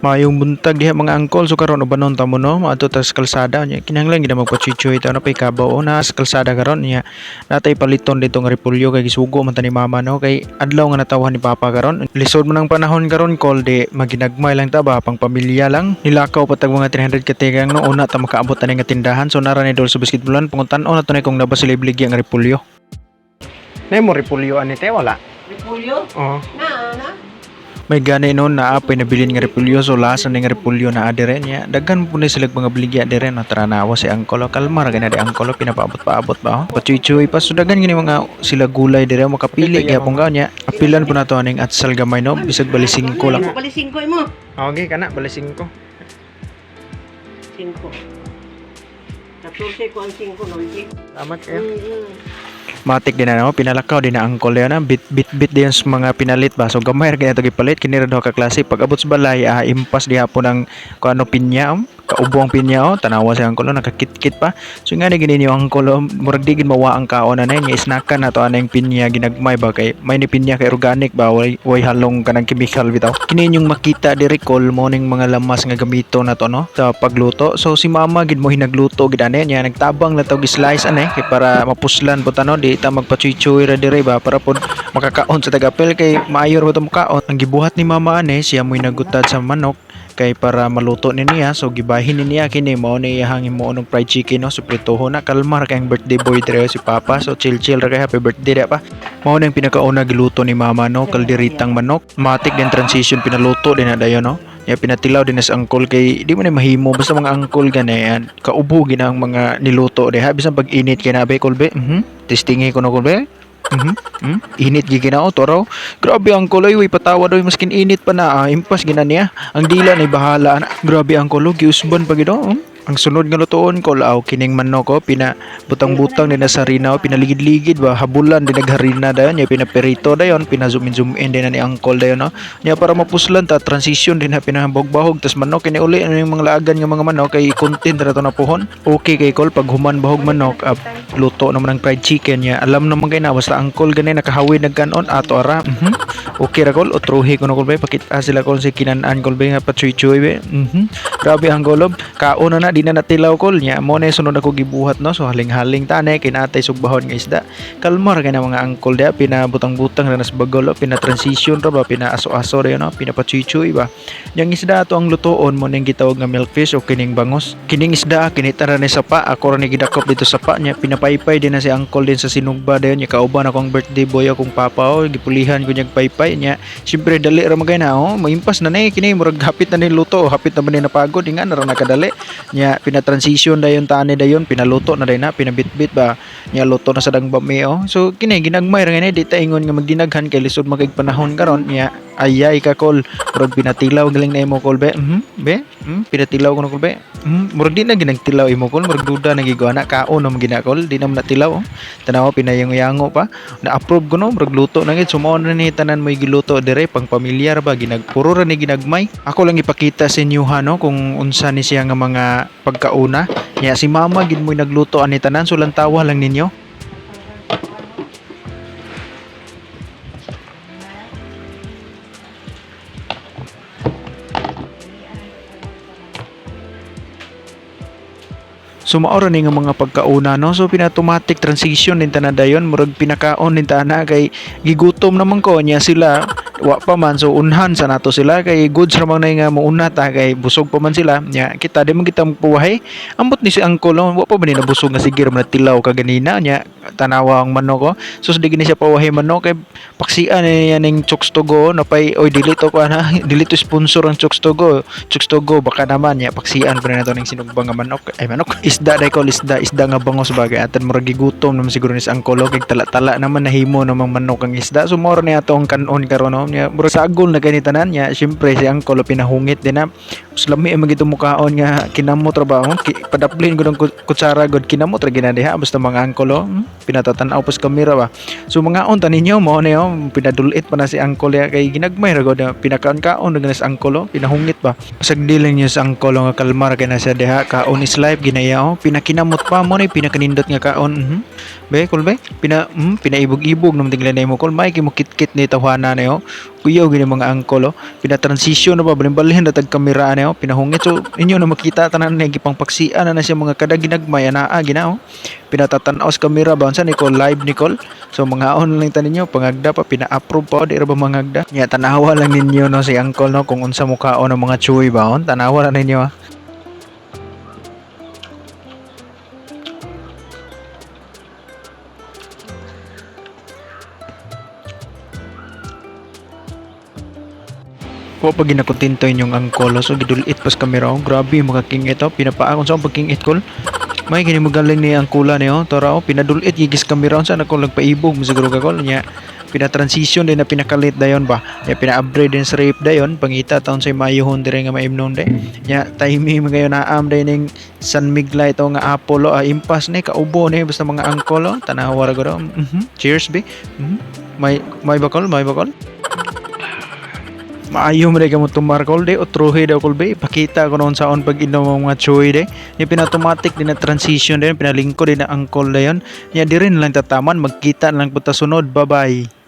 Maayong buntag diha, mga angkol. So karon ubanon ta mo, no, maadto ta sa kalsada nya. Kinahanglan gid na magpachuy-chuy ta, no, pay kabaw na sa kalsada karon nya. Natay paliton dito nga repolyo kay gisugo man ta ni mama, no, kay adlaw nga natawhan ni papa karon. Lisod man ang panahon karon, kol, di maginagmay lang ta ba, pang pamilya lang. Nilakaw pa tag mga 300 ka tigang, no, una ta makaabot ani nga tindahan. So nara ni dol sa basketballan, pangutan-on na to ni kung naa ba sila ibaligya nga repolyo. Nay mo repolyo ani te, wala? Repolyo? Oo. Na, na. May gani noon na apay nabilin nga repolyo, so lasa ni nga repolyo na adire niya. Daghan po ni sila mga baligya dire, no. Tara na si angkolo, kalma ra gani di angkolo, pinapaabot-paabot ba, oh. Pachuy-chuy pa. So daghan gani mga sila gulay dire, makapili gyapon ka niya. Apilan po na to aning atsal gamay, no, bisag bali 5 lang. Bali 5 mo. Okay kana bali 5. 5. 14 ko ang 5, no? Salamat kayo. Matik din na, no? Pinalakaw din na angkol yan, bit bit bit din sa mga pinalit ba. So gamay ra kini gipalit kini ra duha ka klase. Pag abot sa balay, impas di hapon ang kuno pinya, kaubo ang pinya, oh. Tanawa sa angkol, oh, nakakitkit pa. So nga ni gini niyo angkol, oh, murag di gid mawa ang kaon na niya isnakan na to anang pinya ginagmay ba, kay may ni pinya kay organic ba, way halong kanang chemical bitaw. Kini inyong makita diri kol mo ning mga lamas nga gamito na to, no, sa pagluto. So si mama gid mo hinagluto gid ani niya, nagtabang na to gi-slice ani kay para mapuslan po ta, no, di ta magpachuy-chuy ra dire ba, para pod makakaon sa tagapil kay maayo ra ba to mukaon. Ang gibuhat ni mama ani, siya mo'y nagutad sa manok kay para maluto ni niya. So gibahin ni niya kini, mao ni iyahang himuon og fried chicken, no. So pritoho na, kalma ra kay ang birthday boy dire, si papa. So chill chill ra kay, happy birthday ra pa. Mao na ang pinakauna giluto ni mama, no, kalderitang manok. Matik din transition, pinaluto din na dayon, no. Ya pinatilaw din na sa angkol kay di man na mahimo basta mga angkol gani yan. Kaubo gina ang mga niluto diha bisan pag init kay nabe kolbe. Testingi ko no kolbe. Init gi ginao toro. Grabe ang kuloy, uy, patawa daw maskin init pa na, impas gina niya. Ang dila ni bahala na. Grabe ang kulo, giusban pa gid, oh. Ang sunod nga lutuon ko law kining manok ko, pina butang-butang din na sa harina, oh, pinaligid-ligid ba, habulan din nagharina dayon ya, pinaperito dayon, pina zoom in zoom in din na ni angkol dayon, no. Nya para mapuslan ta, transition din na pinahbog-bahog tas manok kini uli ano yung mga laagan nga mga manok kay content ra to na puhon. Okay kay kol pag human bahog manok, luto naman ang fried chicken niya. Alam naman kay na basta angkol gani nakahawid nagkanon ato ara. Okay ra kol, otruhi ko na kol ba, pakita sila kol si kinan-an kol ba nga patsuy-chuy ba. Grabe ang golob. Kaon na na di na natilaw kol niya. Mo na yung sunod ako gibuhat, no. So haling-haling tani kinatay sugbahon nga isda. Kalmar kay na mga angkol diha, pinabutang-butang ra nas bagol, oh, pina-transition ra ba, pina-aso-aso ra yun, no, pinapachuy-chuy ba. Yang isda ato ang lutuon mo ning gitawag nga milkfish o kining bangos. Kining isda kinita ra ni sapa, ako ra ni gidakop dito sa pa niya, pinapaypay din na si angkol din sa sinugba dayon niya. Kauban akong birthday boy, akong papa, oh, gipulihan ko niyag paypay niya. Siyempre dali ra magay na, oh, maimpas na ni kini, murag hapit na ni luto, hapit na man ni napagod nga na ra nakadali niya. Pina-transition dayon tani dayon, pinaluto na dayon na, pinabitbit ba niya, luto na sa dangbami, oh. So kini ginagmay ra ngani, di ta ingon nga magdinaghan kay lisod magig panahon karon niya. Ayay ka kol, murag pinatilaw galing na imo kol be. Be, pinatilaw ko na kol be. Murag di na ginagtilaw imo kol, murag duda na gigo na kaon na ginakol, di na man natilaw, oh. Tanaw, pinayango-yango pa. Na-approve ko no, murag luto na gid. Sumao na ni tanan mo'y giluto dire pang pamilyar ba, ginagpuro ra ni ginagmay. Ako lang ipakita sa inyo ha, no, kung unsa ni siya nga mga pagkauna. Nya si mama gid mo'y nagluto ani tanan, so lantawa lang ninyo. So maora ni nga mga pagkauna, no. So pinautomatic transition din tanan dayon, murag pinakaon din tana kay gigutom naman ko niya, sila wa pa man, so unhan sa nato sila kay goods ra man na nga muuna ta kay busog pa man sila nya. Kita di man kita magpuwahay, ambot ni si angkol, no, wa pa man ni nabusog nga sige ra man tilaw ka ganina nya. Tanawa ang manok ko, so di gini siya pawahay manok kay paksian ni niya ning Chooks to Go napay oy, dili to ko ana, dili to sponsor ang Chooks to Go. Chooks to Go baka naman nya, paksian pa na nato ning sinugba nga manok, ay manok, isda dai ko, isda, isda nga bangos bagay atan murag gigutom naman siguro ni sa angkol kay tala-tala naman nahimo namang manok ang isda. So mao ra ni ato ang kanon karon, no, nya murag sagol na gani tanan nya. Syempre si angkol pinahungit din na mas lami ang magito mukaon nga kinamot ra ba, oh. Padaplin ko ng kutsara god, kinamot ra gina diha basta mga angkol, oh. Pinatatan-aw pas kamera ba. So mga unta ninyo mo na oh, pinadulit pa na si angkol ya kay ginagmay ra god pinakaon-kaon na gina si angkol, oh, pinahungit ba. Sagdi lang niya sa angkol nga kalmar kay na siya diha, kaon is life ginaya, oh. Pinakinamot pa mo na pinakanindot nga kaon. Be, kol be, pinaibog-ibog naman tinglan na mo kol. May kimo kit-kit ni tawhana na yo. Kuyaw gini mga angkol oh. Pina-transition na ba balin-balhin na tag kamera na yo. Pinahungit so inyo na makita tanan na gipangpaksian na na siya mga kada ginagmay anaa gina oh. Pinatatanaw sa kamera ba unsa ni live Nicole. So mga on lang ta ninyo pangagda pa pina-approve pa oh, di ra ba mangagda. Nya tanawa lang ninyo no si angkol no kung unsa mukaon ng mga chewy ba on. Tanawa lang ninyo ah. Wa pa ginakontento inyong angkol so gidulit pas kamera oh. Grabe mga kingit oh. Pinapaakon sa akong pagkingit kol. May kini magaling ni ang kula niyo. Tara oh, pinadulit gigis kamera unsa na ko nagpaibog mo siguro ka kol nya. Pina-transition din na pinakalit dayon ba. Nya pina-upgrade din sa rape dayon pangita taon say mayuhon dire nga maimnon de. Nya timing mga ngayon naam day ning San Migla ito nga Apollo ah, impas ni kaubo ni basta mga angkol oh. Tanawa ra gud. Cheers be. May bakol, may bakol. Maayo mo kamo tumar kol de otruhe daw kol be pakita ko noon saon pag inom ang mga choy de ni pinautomatic din na transition din pinalingko din na angkol dayon nya di rin lang tataman magkita na lang punta sunod. Bye bye.